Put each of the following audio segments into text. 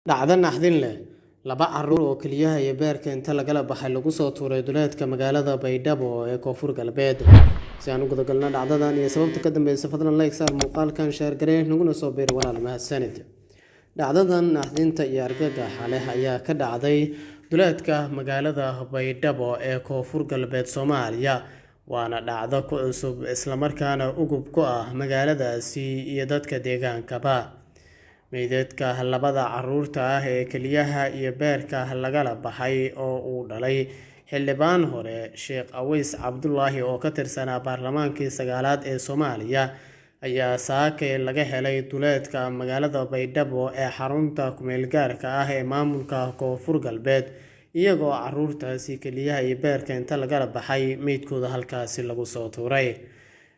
Dhacdo naxdin leh, laba carruur oo kelyaha iyo beerka inta lagala baxay lagu soo tuuray duleedka magaalada Baydhabo ee Koonfur Galbeed. Si aan u gudagalno dhacdadan iyo sababta ka dambeysa, fadlan like saar muuqaalkan, share garee, naguna soo biir walaal, mahadsanid. Dhacdadan naxdinta iyo argagaxa leh ayaa ka dhacday duleedka magaalada Baydhabo ee Koonfur Galbeed Soomaaliya, waana dhacdo ku cusub islamarkaana ugub ku ah magaaladaasi iyo dadka deegaankaba. Meydadka labada carruurta ah ee kelyaha iyo beerka lagala baxay oo uu dhalay xildhibaan hore Sheekh Aweys Cabdulaahi oo ka tirsanaa baarlamaankii sagaalaad ee Soomaaliya ayaa saakay laga helay duleedka magaalada Baydhabo ee xarunta ku-meel-gaarka ah ee maamulka Koonfur Galbeed, iyagoo carruurtaasi kelyaha iyo beerka inta lagala baxay meydkooda halkaasi lagu soo tuuray.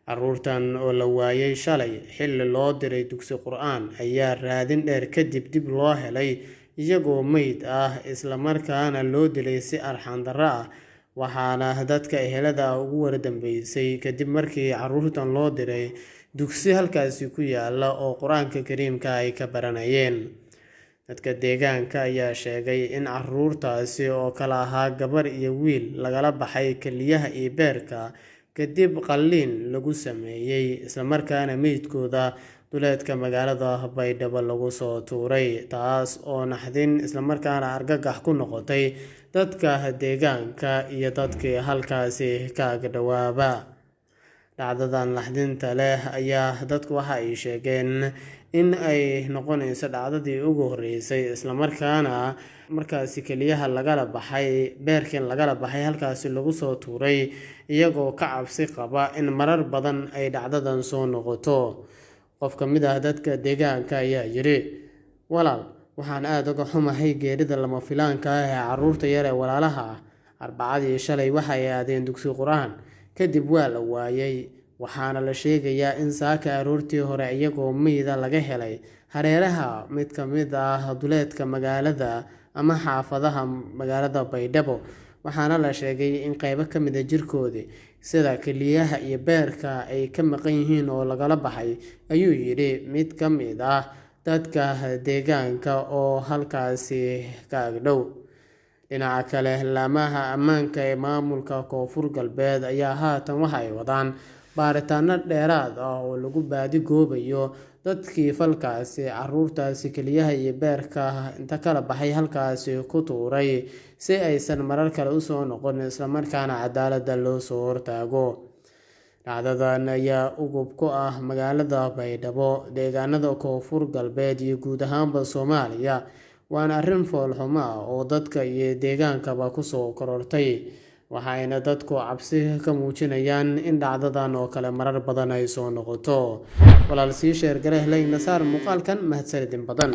Carruurtan oo la waayay shalay xilli loo diray dugsi Qur'aan ayaa raadin dheer kadib dib loo helay iyagoo meyd ah, isla markaana loo dilay si arxan darro ah, waxaana dadka ehelada ah ugu wardambeysay kadib markii carruurtan loo diray dugsi halkaasi ku yaala oo Qur'aanka Kariimka ay ka baranayeen. Dadka deegaanka ayaa sheegay in carruurtaasi oo kala ahaa gabar iyo wiil lagala baxay kelyaha iyo beerka kadib qalliin lagu sameeyay, isla markaana meydkooda duleedka magaalada Baydhabo lagu soo tuuray, taas oo naxdin isla markaana argagax ku noqotay dadka deegaanka iyo dadkii halkaasi ka ag dhawaaba. Dhacdadan naxdinta leh ayaa dadku waxa ay sheegeen in ay noqonayso dhacdadii ugu horreysay, isla markaana markaasi kelyaha lagala baxay, beerkii lagala baxay halkaasi lagu soo tuuray, iyagoo ka cabsi qaba in marar badan ay dhacdadan soo noqoto. Qof ka mid ah dadka deegaanka ayaa yiri: "Walaal, waxaan aad uga xumahay geerida lama filaanka ah ee carruurta yar ee walaalaha ah. Arbacadii shalay waxa ay aadeen dugsi Qur'aan, kadib waa la waayay, waxaana la sheegayaa in saaka aroortii hore iyagoo meyd ah laga helay hareeraha mid ka mid ah duleedka magaalada ama xaafadaha magaalada Baydhabo, waxaana la sheegay in qaybo ka mid ah jirkoodii sida kelyaha iyo beerka ay ka maqan yihiin oo lagala baxay," ayuu yidhi mid ka mid ah dadka deegaanka oo halkaasi ka ag dhow. Dhinaca kale, laamaha ammaanka ee maamulka Koonfur Galbeed ayaa haatan waxa ay wadaan baaritaano dheeraad ah oo lagu baadi-goobayo dadkii falkaasi carruurtaasi kelyaha iyo beerka inta kala baxay halkaasi ku tuuray, si aysan marar kale usoo noqon, isla markaana cadaaladda loo soo hortaago. Dhacdadan ayaa ugub ku ah magaalada Baydhabo, deegaanada Koonfur Galbeed iyo guud ahaanba Soomaaliya, waana arrin foolxumo ah oo dadka iyo deegaankaba kusoo korortay, waxayna dadku cabsi ka muujinayaan in dhacdadan oo kale marar badan ay soo noqoto. Walaal, sii share garee, like-na saar muuqaalkan, mahadsanidin badan.